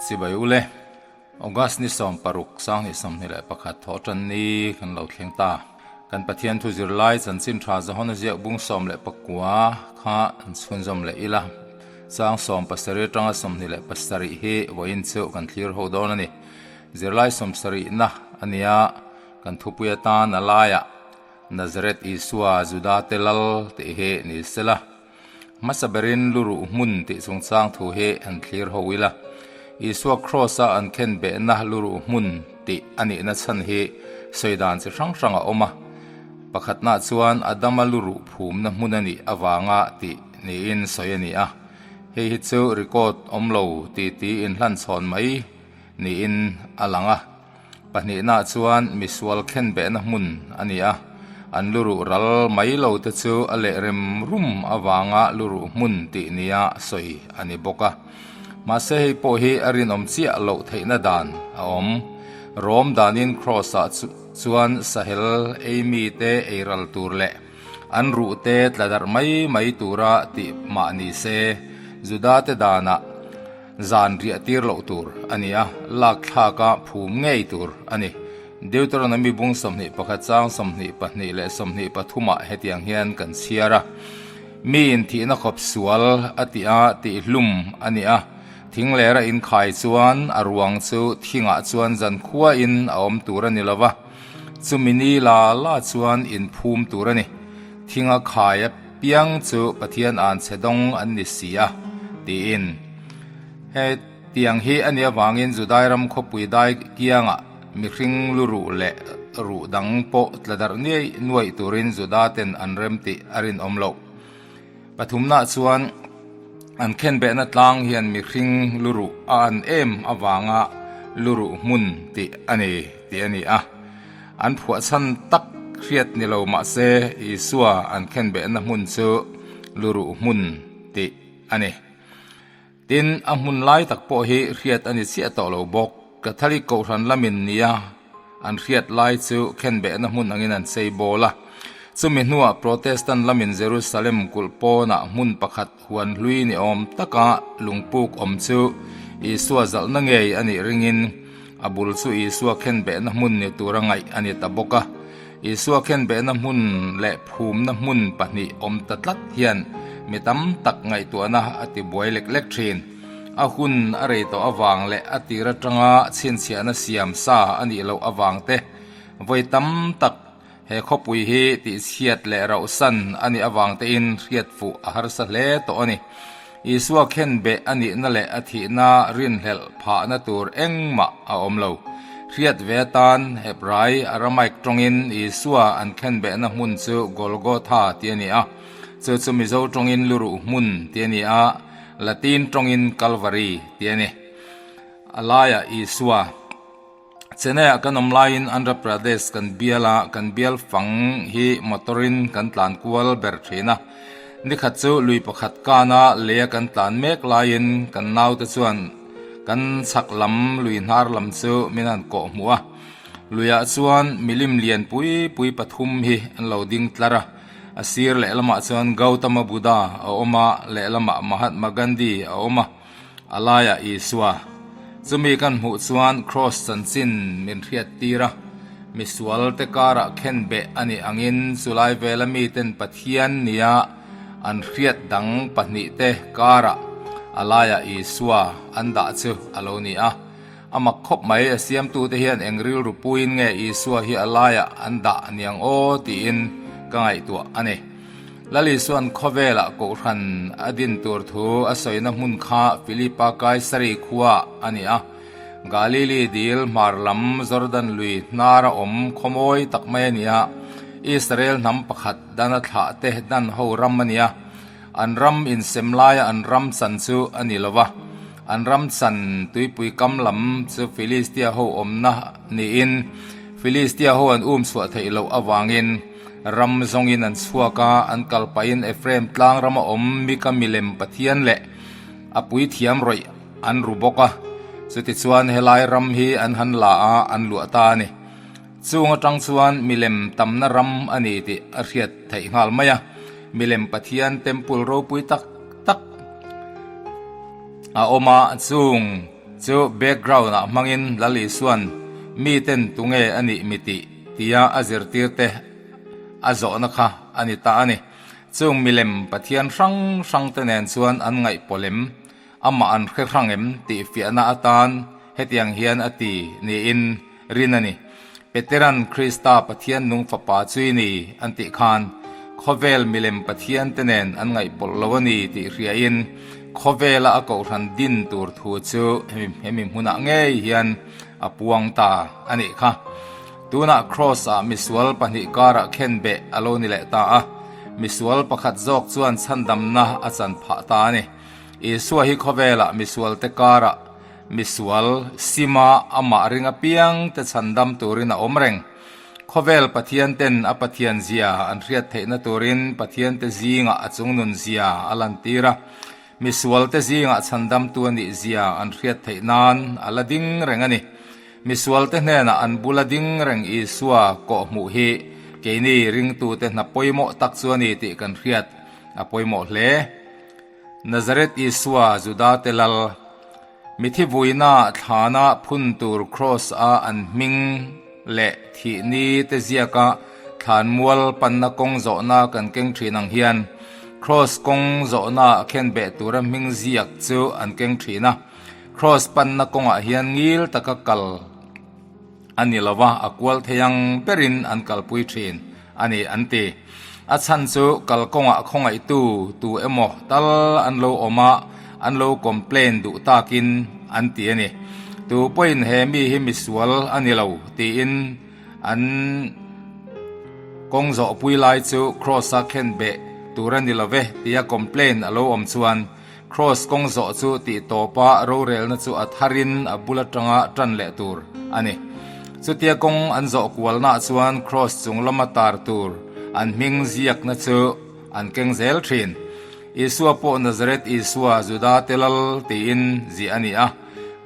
Chibai ule, August ni 16 2021 thawhtan ni kan lo thleng ta. Kan Pathian thu zirlai chanchin tha Johana ziak bung 19 kha an chhunzawm leh ila. Chang 17 atanga 27 hi vawiin chu kan thlir ho dawn a ni. Zirlai 70 na a nia, kan thupui atan a laiah Nazareth Isua Juda te lal tih hi ni sela. Hmasa berin luruh hmun tih chungchang thu hi an thlir ho ila. Isua Kraws-a an khen behna luruh hmun tih a nihna chhan hi sawi dan chi hrang hrang a awm a. Pakhatnaah chuan Adama luruh phumna hmun a nih avanga tih niin sawi a ni a. Hei hi chu record awm lo ti ti inhlanchhawn mai niin a lang a. Pahnihnaah chuan misual khenbehna hmun a ni a, an luruh ral mai lo te chu a leh rem rum avanga luruh hmun tih nia sawi a ni bawk a. Mahse hei pawh hi a rinawm chiah loh theihna dan a awm. Rom danin Kraws-ah chuan sahel ei mite ei ral tur leh an ruh te tla darh mai mai tura tih mah ni se, Juda-te danah, Zan riah tir loh tur a ni a, lak thlaka phum ngei tur a ni. Deuteronomy bung 21 chang 22 leh 23 ah hetiang hian kan chhiar a, Mi in thihna khawp sual a tih a tihhlum a ni a, thing lera inkhai chuan a ruang chu thingah chuan zankhuain a awm tur a ni lo va, chumi ni la la chuan inphum tur a ni. Thinga khai a piang chu Pathian an chhe dawng an ni si a, tiin. He tiang hi a nih avangin Judai ram khawpui dai kiangah mihring lu ruh leh ruh dang pawh tla darh niai nuaih turin Juda ten an rem tih a rinawm loh. Pathumnaah chuan an khenbehna tlang hian mihring lu ruh a an em avanga lu ruh hmun tih a ni tih a ni a. An phuahchhan tak hriat ni lo mahse Isua an khenbehna hmun chu lu ruh hmun tih a ni. Tin, a hmun lai tak pawh hi hriat a ni chiah tawh lo bawk. Catholic Kohhran lamin nia an hriat lai chu khenbehna hmun angin an chei bawl a. Chumi hnuah Protestant lamin Jerusalem kulh pawnah hmun pakhat huan hlui ni awm taka lungpuk awm chu Isua zalhna ngei a nih ringin a bul chu Isua khenbehna hmun ni tura ngaih a ni ta bawk a. Isua khenbehna hmun leh phumna hmun pahnih awm ta tlat hian mi tam tak ngaihtuahna a ti buai lek lek thin. A hun a rei tawh avang leh a tir atanga chhinchhiahna siam sa a nih loh avang te vawi tam tak he khawpui hi tihchhiat leh rauhsan a nih avang tein hriat fuh a harsa hle tawh a ni. Isua khenbeh a nihna leh a thihna rinhlelh phahna tur engmah a awm lo. Hriat ve atan Hebrai, Aramaic tawngin Isua an khenbehna hmun chu Golgotha tih a ni a, chu chu Mizo tawngin Luruh hmun tih a ni a, Latin tawngin Calvary tih a ni. A laiah Isua. Chennai-ah kan awm laiin Andhra Pradesh kan bial a, kan bial fang hi motor-in kan tlan kual ber thin a. Nikhat chu lui pakhat kana leia kan tlan mek laiin kan naute chuan kan chhak lam lui hnar lam chu min han kawh hmuh a. Luiah chuan milim lian pui pui pathum hi an lo ding tlar a. A sir lehlamah chuan Gautama Buddha a awm a, lehlamah Mahatma Gandhi a awm a. A laiah Isua, chumi kan hmuh chuan Kraws chanchin min hriat tir a, misualte karah khenbeh a nih angin chulai vela miten Pathian nia an hriat dang pahnihte karah a laiah Isua an dah chu a lo ni a. A mak khawp mai, a siamtute hian eng rilru puiin nge Isua hi a laiah an dah niang aw tiin ka ngaihtuah a ni. Lal Isua'n khawvelah kohhran a din tur thu a sawina hmun kha Philipa Kaisari khua a ni a. Galili dil hmar lam Jordan lui hnara awm khawmawi tak mai a ni a. Israel hnam pakhat dan a thlah te dan ho ram a ni a. An ram insem laia an ram chan chu a ni lo va. An ram chan tuipui kam lam chu Philistia ho awmna niin Philistia ho an umchhuah theih loh avangin Ram zawngin an chhuak a, an kal pahin Ephraim tlang rama awm Mika milem pathian leh a puithiam rawih an ru bawk a. Chutichuan helai ram hi an han la a, an luah ta a ni. Chung atang chuan milem tamna ram a ni tih a hriat theih nghal mai a. Milem pathian temple ropui tak tak a awm a, chung. Chu background ah hmangin Lal Isua'n miten tunge a nih mi tih tia a zirtirte a zawhna kha a ni ta a ni. Chung milem Pathian hrang hrangte nen chuan an ngaihpawlh em? Amah an hre hrang em tih fiahna atan hetiang hian a ti niin rin a ni. Petera'n Krista Pathian nung fapa chu i ni an tih khan khawvel milem Pathian te nen an ngaihpawlh lo a ni tih hriain khawvela a kohhran din tur thu chu hemi hmunah ngei hian a puang ta a nih kha. Tunah Kraws-ah misual pahnih karah khenbeh a lo ni leh ta a, misual pakhat zawk chuan chhandamna a chan phah ta a ni. Isua hi khawvelah misualte karah misual sima amah ring apiang te chhandam turin a awm reng. Khawvel Pathian ten a Pathian zia an hriat theihna turin Pathian te zingah a chungnun zia a lantir a, misualte zingah chhandamtu a nih zia an hriat theih nan a la ding reng a ni. Misualte hnenah an bula ding reng Isua kawhhmuh hi keini ringtute hna pawimawh tak chu a ni tih kan hriat a pawimawh hle. Nazareth Isua Judate lal, mithi vuina thlana phun tur Kraws a an hming leh thih ni te ziaka thlanmual panna kawng zawhna kan keng thin ang hian Kraws kawng zawhna khenbeh tura hming ziak chu an keng thin a. Kraws panna kawngah hian ngil taka kal a ni lo va, a kual thei ang berin an kalpui thin a ni an ti. A chhan chu kalkawngah khawngaihtu tu emaw tal an lo awm a, an lo complain duh takin an ti a ni. Tu pawhin he mi hi misual a ni lo tiin an kawng zawhpui lai chu Kraws-a khenbeh tur a ni lo ve tia complain a lo awm chuan Kraws kawng zawh chu tih tawpa rorelna chu a tharin a bul atanga tan leh tur a ni. Chutia kawng an zawh kualnaah chuan Kraws chung lama tar tur an hming ziakna chu an keng zel thin. Isua pawh Nazareth Isua Juda te lal tiin ziah a ni a.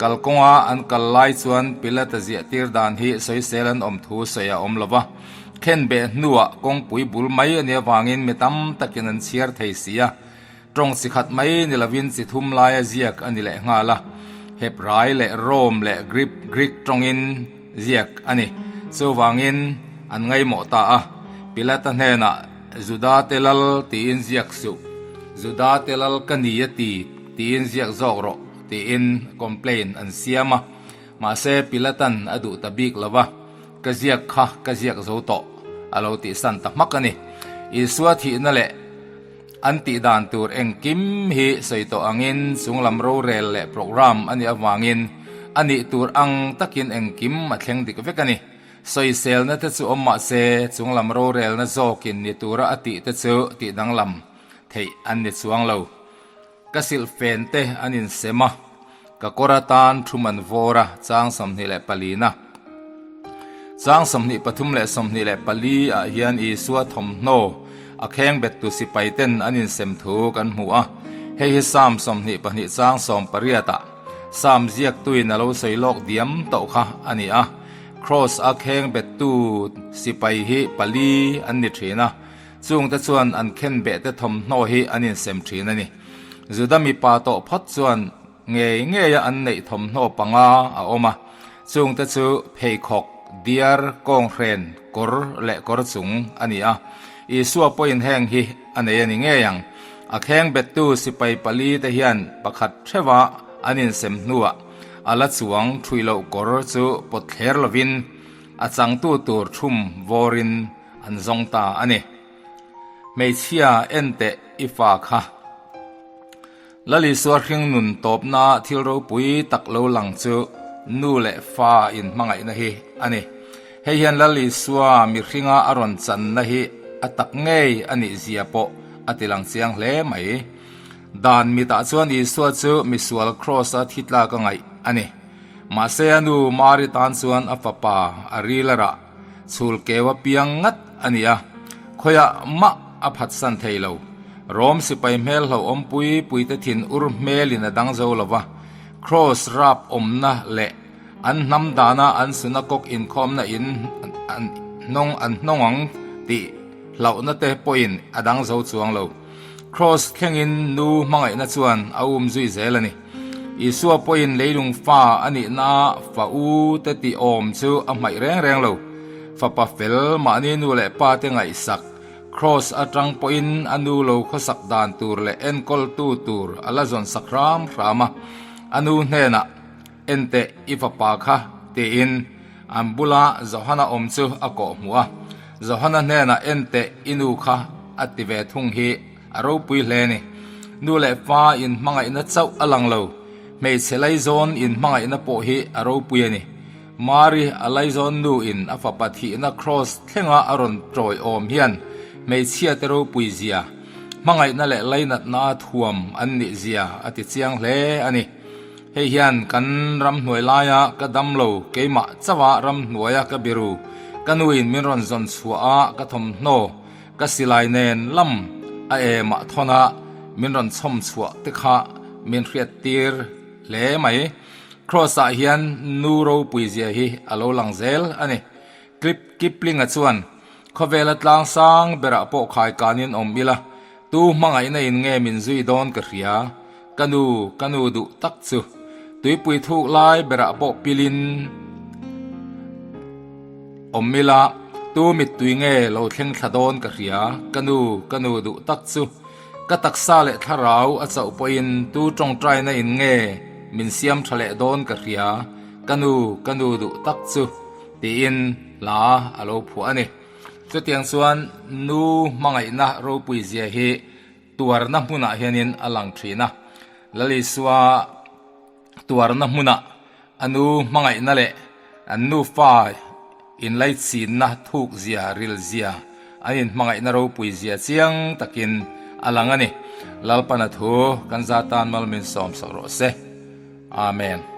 Kalkawnga an kal lai chuan Pilata ziahtir dan hi sawisel an awm thu sawi a awm lo va. Khenbeh hnuah kawngpui bul mai a nih avangin mi tam takin an chhiar thei si a. Tawng chi khat mai ni lovin chi thum laia ziak a ni leh nghal a, Hebrai leh Rom leh Grip, Greek, tawngin ziak a ni. Chuvangin an ngaimawh ta a, Pilata hnenah, Judate lal tiin ziak suh, Judate lal ka ni a ti tiin ziak zawk rawh tiin complain an siam a. Mahse Pilatan a duh ta bik lo va, Ka ziak kha ka ziak zo tawh a lo tihsan ta hmak a ni. Isua thihna leh. An tih dan tur engkim hi sawi tawh angin chunglam rorel leh programme a nih avangin a nih tur ang takin engkim a thleng dik vek a ni. Sawiselna te chu awm mah se chunglam rorelna zawkin ni tura a tih te chu tih danglam theih an ni chuang lo. Ka silhfen te an insem a, ka kawr atan thu man vawr a, chang 24 na. Chang 23 leh 24 ah hian Isua thawmhnaw a khengbettu sipai ten an insem thu kan hmu a, hei hi Psalm 22 chang 18 ah Psalm ziaktuin a lo sawi lawk diam tawh kha a ni a. Kraws a khengbettu sipai hi pali an ni thin a. Chungte chuan an khenbeh te thawmhnaw hi an insem thin a ni. Juda mipa tawh phawt chuan ngei ngeia an neih thawmhnaw panga a awm a, chungte chu pheikhawk, diar, kawnghren, kawr leh kawr chung a ni a. Isua pawhin heng hi a nei a ni ngei ang. A khengbettu sipai pali te hian pakhat theuha an insem hnuah a la chuang thui loh kawr chu pawt thler lovin a changtu tur thum vawrin An zawng ta a ni. Hmeichhia en teh i fa kha. Lal Isua hringnun tawpna thil ropui tak lo lang chu nu leh fa inhmangaihna hi a ni. Hei hian Lal Isua mihringa a rawn channa hi a tak ngei a nih zia pawh a ti lang chiang hle mai. Dan mitah chuan Isua chu misual kraws-a thi tlak a ngaih a ni. Mahse a nu Mari tan chuan a fapa a ril a rah. Chhul keu a piang ngat a ni a, khawiah mah a phatsan thei lo. Rom sipai hmel hlauhawm pui pui te thin ur hmelin a dang zo lo va, Kraws rap awmna leh an hnam dana an synagog inkhawmna in an hnawng an hnawng ang tih hlauhna te pawhin a dang zo chuang lo. Kraws thlengin nu hmangaihna chuan a um zui zel a ni. Isua pawhin leilung fa a nihna fa u te tih awm chu a hmaih reng reng lo. Fapa fel mahni nu leh pa te ngaihsak, Kraws atang pawhin a nu lo khawsak dan tur leh enkawltu tur a la zawn sak hram hram a, a nu hnenah, Enteh i fapa kha, tiin an bula Johana awm chu a kawh hmuh a. Johana hnenah, Enteh i nu kha, a ti ve thung hi a ropui hle a ni. Nu leh pa inhmangaihna chauh a lang lo, hmeichhe laizawn inhmangaihna pawh hi a ropui a ni. Mari a laizawn nu in a fapa thihna kraws thlenga a rawn tawi awm hian hmeichhia te ropui zia, hmangaihna leh lainatna a thuam an nih zia a ti chiang hle a ni. Hei hian kan ramhnuai laia ka damlo keimah chauha ramhnuaia ka biru ka nu in min rawn zawn chhuah a ka thawmhnaw ka silai nen lam a emah thawn a min rawn chhawm chhuah te kha min hriat tir hle mai. Kraws ah hian nu ropui zia hi a lo lang zel a ni. Clip Kipling-a chuan, Khawvela tlang sang berah pawh khai kanin awm ila, tu hmangaihna in nge min zui dawn ka hria, ka nu, ka nu duh tak chu. Tuipui thuk lai berah pawh pilin awm ila, tu mittui nge lo thleng thla dawn ka hria, ka nu, ka nu duh tak chu. Ka taksa leh thlarau a chauh pawhin tu tawngtaina in nge min siam tha leh dawn ka hria, ka nu, ka nu duh tak chu, tiin hla a lo phuah a ni. Chutiang chuan nu hmangaihna ropui zia hi tuarna hmunah hianin a lang thin a. Lalisua tuarna hmunah a nu hmangaihna leh an nufa inlaichinna thuk zia, ril zia, an inhmangaihna ropui zia chiang takin a lang a ni. Lalpana thu kan za tan mal min sawm sak rawh se. Amen.